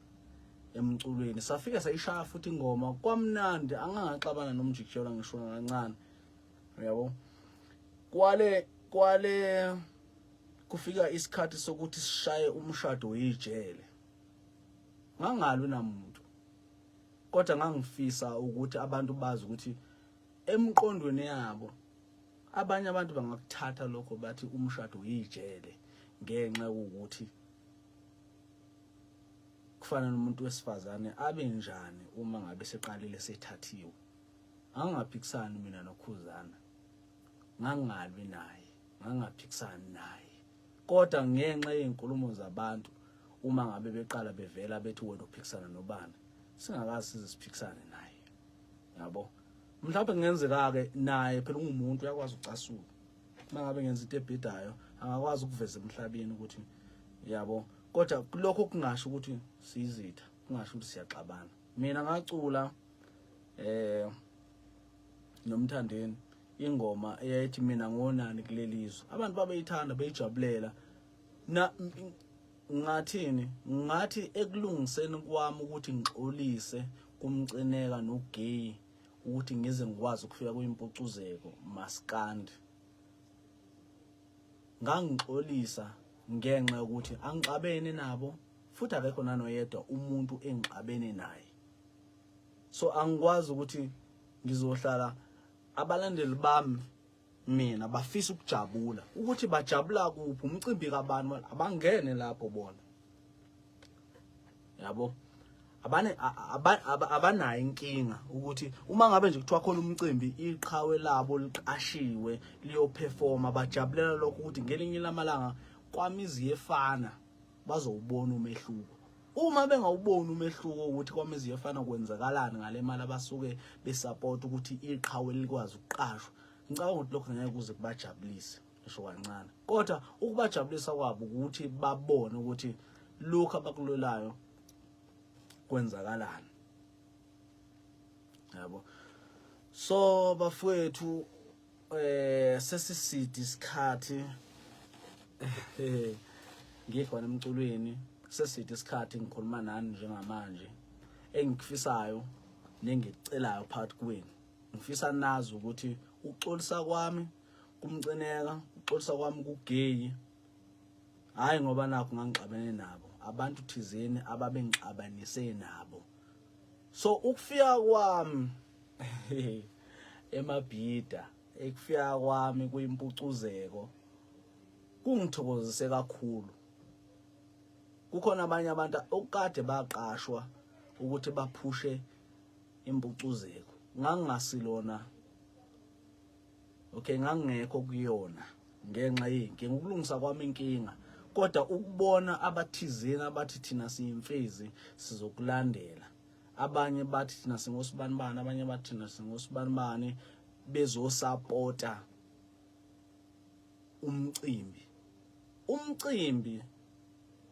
emculweni, safike sayishaya futhi ingoma kwamnandi, angangaxabana noMjikijelwa ngisho kancane, uyabo. Kwale kufika isikhathi sokuthi sishaye umshado wejele, ngangalwi namuntu, kodwa ngangifisa ukuthi abantu bazi ukuthi emqondweni yabo abanye abantu bangakuthatha lokho bathi umshado uyijele, ngenxa yokuthi kufanele umuntu wesifazane abe njani uma ngabe seqalile sethathiwe. Angingaphikisani mina noKhuzana, ngangalwi naye, ngangaphikisani naye, kodwa ngenxa yezinkulumo zabantu uma ngabe beqala bevela bethi wena uphikisana nobani, singakazi size siphikisane naye, yabo. Mhlawumbe kungenzeka-ke naye phela ungumuntu, uyakwazi ukucasuka uma ngabe ngenza into ebhidayo, angakwazi ukuveza emhlabeni ukuthi, yabo. Kodwa lokho kungasho ukuthi siyizitha, kungasho ukuthi siyaxabana. Mina ngacula noMthandeni ingoma eyayithi "Mina ngonani kuleli zwe", abantu babeyithanda, beyijabulela. Na ngathini, ngathi ekulungiseni kwami ukuthi ngixolise kuMcineka noGay ukuthi ngize ngikwazi ukufika kuyimpucuzeko maskandi, ngangixolisa ngenxa yokuthi angixabene nabo, futhi akekho nanoyedwa umuntu engixabene naye. So angikwazi ukuthi ngizohlala abalandeli bami mina bafisa ukujabula, ukuthi bajabula kuphi, umcimbi kabani, abangene lapho bona, yabo. Abane abanayo inkinga ukuthi uma ngabe nje kuthiwa khona umcimbi, iqhawe labo liqashiwe liyoperforma, bajabulela lokho, ukuthi ngelinye lamalanga kwamizi yefana bazowubona umehluko. Uma bengawuboni umehluko ukuthi kwamizi yefana kwenzakalani ngale mali abasuke besupport ukuthi iqhawe likwazi ukuqashwa, ngicabanga ukuthi lokho ngeke kuze kubajabulise ngisho kancane. Kodwa ukubajabulisa kwabo ukuthi babone ukuthi lokhu abakulwelayo kwenzakalani, yabo. So bafowethu, sesiside isikhathi ngikhona emculweni, seside isikhathi ngikhuluma nani njengamanje. Engikufisayo nengikucelayo phakathi kwenu, ngifisa nazi ukuthi ukuxolisa kwami kuMcineka, ukuxolisa kwami kuGay, hayi ngoba nakho ngangixabene nabo abantu thizeni ababengixabanise nabo. So ukufika kwami eMabhida, ekufika kwami kuyimpucuzeko, kungithokozise kakhulu. Kukhona abanye abantu okade baqashwa ukuthi baphushe impucuzeko, ngangingasilona, okay, ngangingekho kuyona ngenxa yenkinga, ukulungisa kwami inkinga. Kodwa ukubona abathizeni abathi thina siyimfezi sizokulandela, abanye bathi thina singosibanibani, abanye bathi thina singosibanibani, bezosapota umcimbi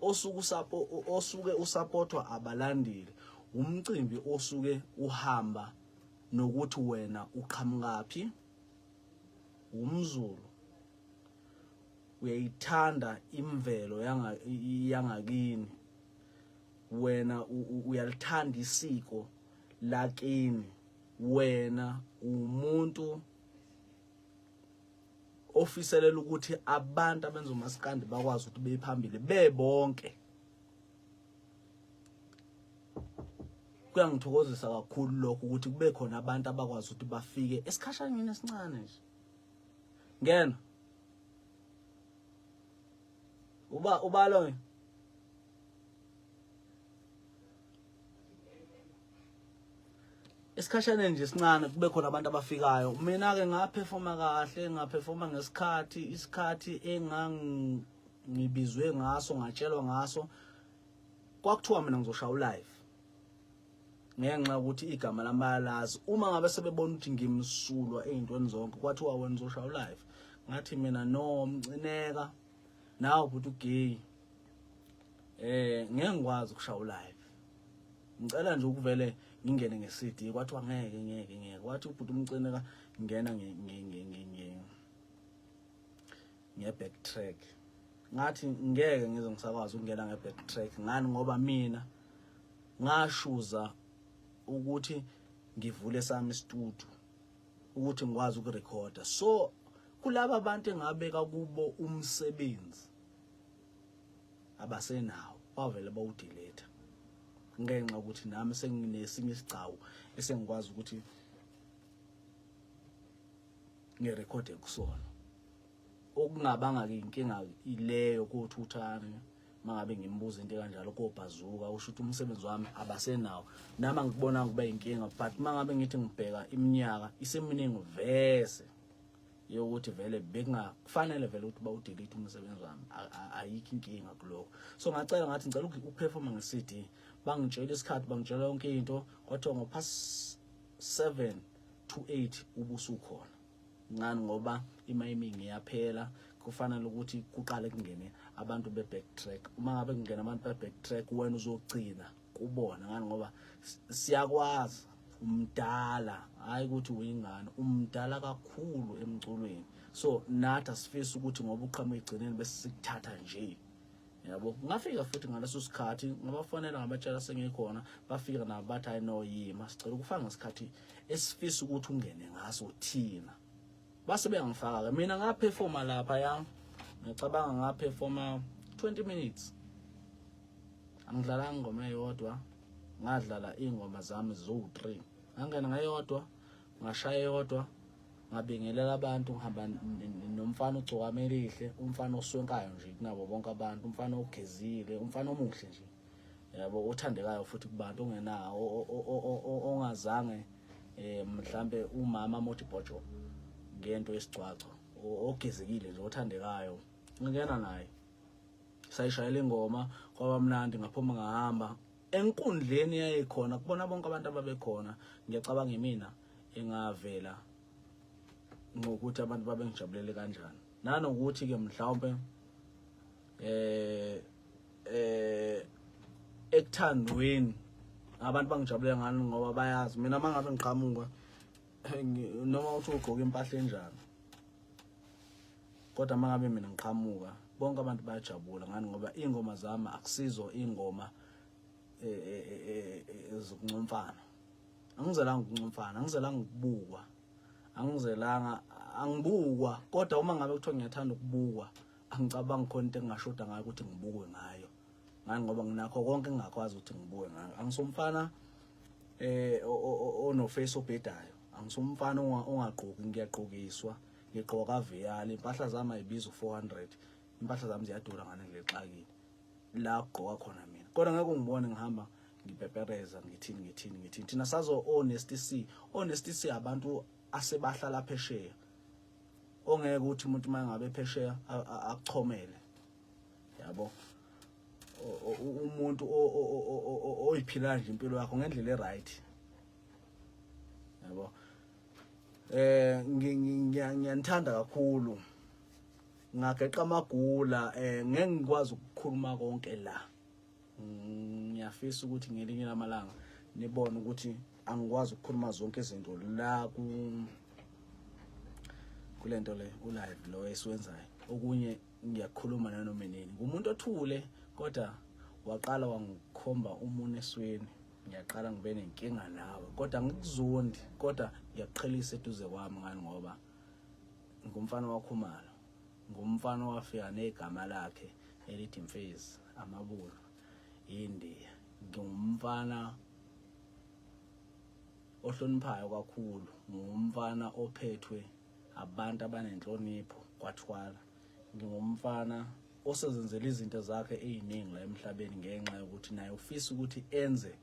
osuke usapo osuke usapotwa abalandeli, umcimbi osuke uhamba nokuthi wena uqhamukaphi, umZulu, uyayithanda imvelo yangakini, wena uyalithanda isiko lakini, wena umuntu. ofiselela ukuthi abantu abenza umaskandi bakwazi ukuthi bephambili bebonke. Kuyangithokozisa kakhulu lokho ukuthi kube khona abantu abakwazi ukuthi bafike esikhashaneni esincane nje. Ngena. Uba ubalo esikhashaneni nje esincane kube khona abantu abafikayo. Mina ke ngaphefoma kahle, ngaphefoma ngesikhathi, isikhathi engangibizwe ngaso, ngatshelwa ngaso. Kwakuthiwa mina ngizoshaya ulive ngenxa yokuthi igama lami bayalazi. Uma ngabe sebebona ukuthi ngimsulwa ey'ntweni zonke, kwathiwa wena uzoshaya ulive. Ngathi mina no, mcineka nawe bhuti ugay, ngeke ngikwazi ukushaya ulive, ngicela nje ukuvele ngingene nge-CD. Kwathiwa ngeke ngeke ngeke. Kwathi ubhuti umcineka ngena nge-back track. Ngathi ngeke ngize ngisakwazi ukungena nge-back track. Ngani? Ngoba mina ngashuza ukuthi ngivule sami istudio ukuthi ngikwazi ukurekhoda. So kulaba bantu engabeka kubo umsebenzi abasenawo, bavele bawudelete ngenxa ukuthi nami senginesinye isigcawu esengikwazi ukuthi ngirekhode kusona. Okungabanga ke inkinga ileyo kothuthane mangabe ngimbuza into kanjalo kobhazuka, usho ukuthi umsebenzi wami abasenawo. Nami angikubonanga kuba inkinga, but mangabe ngithi ngibheka iminyaka iseminingi vese yokuthi vele bekungakufanele vele ukuthi bawudelete umsebenzi wami, ayikho inkinga kulokho. So ngacela, ngathi ngicela ukuperforma nge-CD. Bangitshela isikhathi, bangitshela yonke into, kwathiwa ngo-past 7 to 8 ubusukhona. Ngani? Ngoba imayiming iyaphela, kufanele ukuthi kuqale kungene abantu be-backtrack. Uma ngabe kungena abantu be-backtrack, wena uzogcina kubona. Ngani? Ngoba siyakwazi umdala, hayi ukuthi uyingane, umdala kakhulu emculweni. So nathi asifisi ukuthi ngoba uqhamuka egcineni bese sikuthatha nje, yabo. Ngafika futhi ngaleso sikhathi, ngabafonela, ngabatshela sengikhona. Bafika nabo bathi hayi no, yima, sicela ukufaka ngesikhathi esifisa ukuthi ungene ngaso thina. Base beyangifaka-ke mina, ngaphefoma lapha ya, ngicabanga ngaphefoma 20 minutes, angidlalanga ingoma eyodwa, ngadlala iy'ngoma zami zowu-3. Ngangena ngeyodwa, ngashaya eyodwa, ngabingelela abantu. Ngihamba nomfana ogcokama elihle, umfana oswenkayo nje kunabo bonke abantu, umfana ogezile, umfana omuhle nje, yabo, othandekayo futhi kubantu, ongenawo ongazange mhlambe umama mothi bhojo ngento yesigcwagcwa, ogezekile nje, othandekayo. Ngingena naye, sayishayela ingoma, kwaba mnandi, ngaphuma ngahamba. Enkundleni yayikhona kubona bonke abantu ababekhona, ngiyacabanga imina engavela ngokuthi abantu babengijabulele kanjani, nanokuthi ke mhlawumbe ekuthandweni abantu bangijabulela ngani, ngoba bayazi mina mangabe ngiqhamuka, noma uthi ugqoka impahla enjani, kodwa mangabe mina ngiqhamuka bonke abantu bayajabula. Ngani? Ngoba iy'ngoma zami akusizo iy'ngoma zokuncomfana. Angizelanga ukuncomfana, angizelanga ukubukwa, angizelanga, angibukwa. Kodwa uma ngabe kuthiwa ngiyathanda ukubukwa, angicabangi khona into engingashoda ngayo ukuthi ngibukwe ngayo. Ngani? Ngoba nginakho konke engingakwazi ukuthi ngibukwe ngayo. Angisumfana onoface obhedayo, angisumfana ongagqoki, ngiyagqokiswa, ngigqoka viyali. Impahla zami ayibiza u-400, impahla zami ziyadura ngane ngilexakile la kugqoka khona mina. Kodwa ngeke ungibone ngihamba ngipepereza, ngithini ngithini ngithini. Thina sazo o-Nasty C, o-Nasty C abantu asebahlala phesheya, ongeke uthi umuntu uma ngabe phesheya akuchomele, yabo, umuntu oyiphila nje impilo yakho ngendlela e-right, yabo. Ngiyanithanda kakhulu, ngageqa amagula, ngeke ngikwazi ukukhuluma konke la. Ngiyafisa ukuthi ngelinye lamalanga nibone ukuthi angikwazi ukukhuluma zonke izinto la ku kulento le ulive lo esiwenzayo. Okunye ngiyakhuluma nanoma nini. Ngumuntu othule, kodwa waqala wangikhomba umunwe esweni, ngiyaqala ngibe nenkinga nawe, kodwa angikuzondi, kodwa ngiyakuqhelisa eduze kwami. Ngani? Ngoba ngumfana wakhumalo. Ngumfana owafika negama lakhe elithi Mfezi Amabulu India. Ngumfana ohloniphayo kakhulu, ngumfana ophethwe abantu abanenhlonipho kwathwala. Ngingumfana osezenzela izinto zakhe eziningi la emhlabeni ngenxa yokuthi naye ufisa ukuthi enze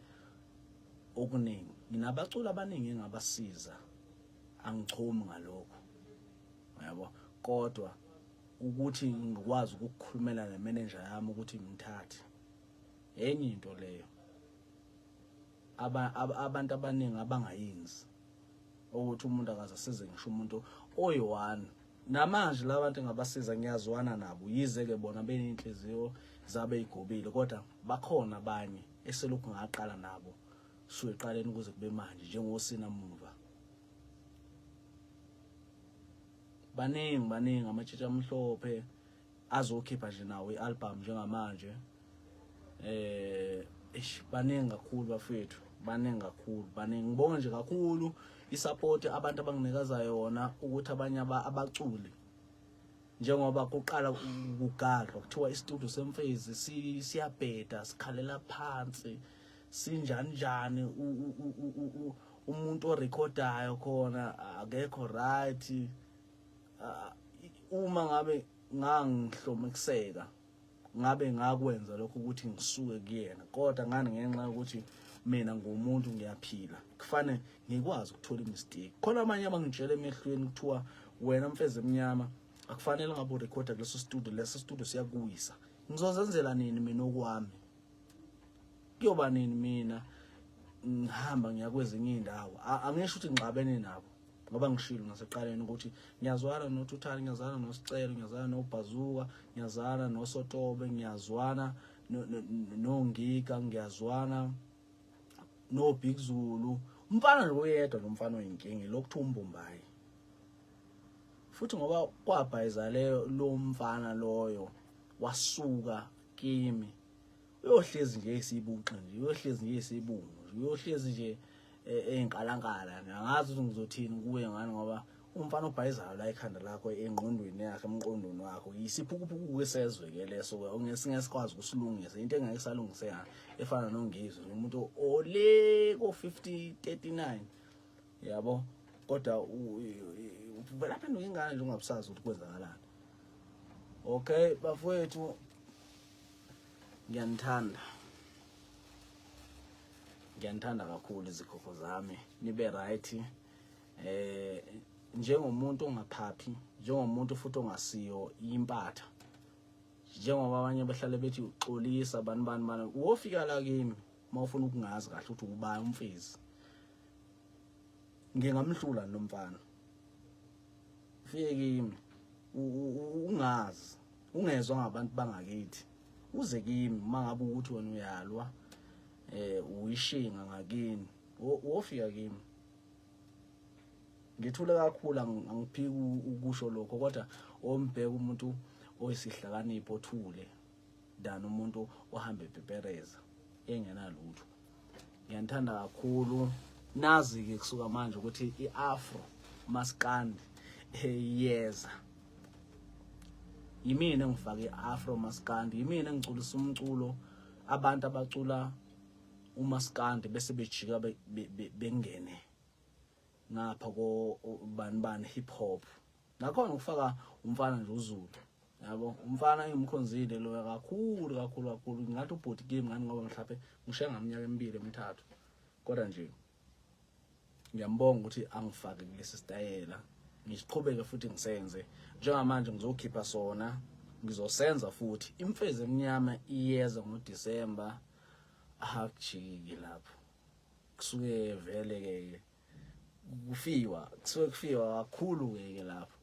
okuningi. Nginabaculi abaningi engabasiza, angichomi ngalokho, yabo, kodwa ukuthi ngikwazi ukukhulumela nemanager yami ukuthi ngimthathe enye into leyo abantu abaningi abangayenzi, ukuthi umuntu akaze asize ngisho umuntu oyi-one. Namanje la bantu engabasiza ngiyazwana nabo, yize-ke bona beney'nhliziyo zabe ey'gobile, kodwa bakhona abanye eselokhu ngaqala nabo suke eqaleni kuze kube manje, njengosina muva. Baningi baningi amatshitshi amhlophe azokhipha nje nawo i-album njengamanje. Eish, baningi kakhulu bafethu, baningi kakhulu, baningi. Ngibonga nje kakhulu isupport abantu abanginikeza yona, ukuthi abanye abaculi njengoba kuqala kugadlwa kuthiwa istudio semfezi siyabheda, sikhalela phansi, sinjani njani, umuntu orekhodayo khona akekho right. Uma ngabe ngangihlomekiseka ngabe ngakwenza lokho ukuthi ngisuke kuyena, kodwa ngani ngenxa yokuthi mina ngumuntu ngiyaphila, kufanele ngikwazi ukuthola imistake. Khona abanye abangitshela emehlweni kuthiwa wena mfezi emnyama akufanele ngabe urekhoda kuleso studio, leso studio siyakuwisa. Ngizozenzela nini mina okwami? Kuyoba nini mina ngihamba ngiya kwezinye iy'ndawo? Angisho ukuthi ngixabene nabo, ngoba ngishilo nasekuqaleni ukuthi ngiyazwana noThuthani, ngiyazwana noSicelo, ngiyazwana noBhazuka, ngiyazwana noSotobe, ngiyazwana noNgiga, ngiyazwana noBig Zulu. Umfana nje oyedwa lo mfana oyinkinga lo kuthiwa uMbumbayi, futhi ngoba kwabhayiza leyo lo mfana loyo wasuka kimi, uyohlezi nje esibuxe nje, uyohlezi nje esibungu nje, uyohlezi nje eyinkalankala. Angazi ukuthi ngizothini kuye ngani, ngoba umfana obhayizayo la ekhanda lakho, engqondweni yakhe, emqondweni wakho, yisiphukuphuku kwesezwe ke leso ongesinge sikwazi ukusilungisa, into engeke isalungiseka, efana noNgizwe, umuntu ole ko 50 39, yabo, kodwa vela phenduka ingane nje, ungabusazi ukuthi kwenzakalani. Okay bafowethu, ngiyanithanda, ngiyanithanda kakhulu izikhokho zami, nibe right. Njengomuntu ongaphaphi, njengomuntu futhi ongasiyo impatha, njengoba abanye bahlale bethi uxolisa bani bani bani, wofika la kimi mawufuna ukungazi kahle ukuthi ubani umfezi. Ngingamhlula lo mfana, fike kimi ungazi, ungezwa ngabantu bangakithi, uze kimi uma ngabe ukuthi wena uyalwa, uyishinga ngakini, wofika kimi. Ngithule kakhulu, angiphiki ukusho lokho, kodwa ombheka umuntu oyisihlakanipho othule than umuntu ohambe epepereza engenalutho. Ngiyanithanda kakhulu. Nazi-ke kusuka manje ukuthi i-afro maskandi iyeza. Yimina engifake i-afro maskandi, yimina engiculisa umculo abantu abacula umaskandi bese bejika bengene ngapha ko bani bani hip hop. Nakhona ukufaka umfana nje uZulu, yabo, umfana engimkhonzile loya kakhulu kakhulu kakhulu, ngathi ubhuti kimi ngani, ngoba mhlawumbe ngishiya ngaminyaka emibili emithathu, kodwa nje ngiyambonga ukuthi angifake kulesi sitayela, ngiqhubeke futhi ngisenze. Njengamanje ngizokhipha sona, ngizosenza futhi imfezi emnyama iyeza ngoDisemba. Akujiki lapho, kusuke vele ke kufiwa, kusuke kufiwa kakhulu ke lapho.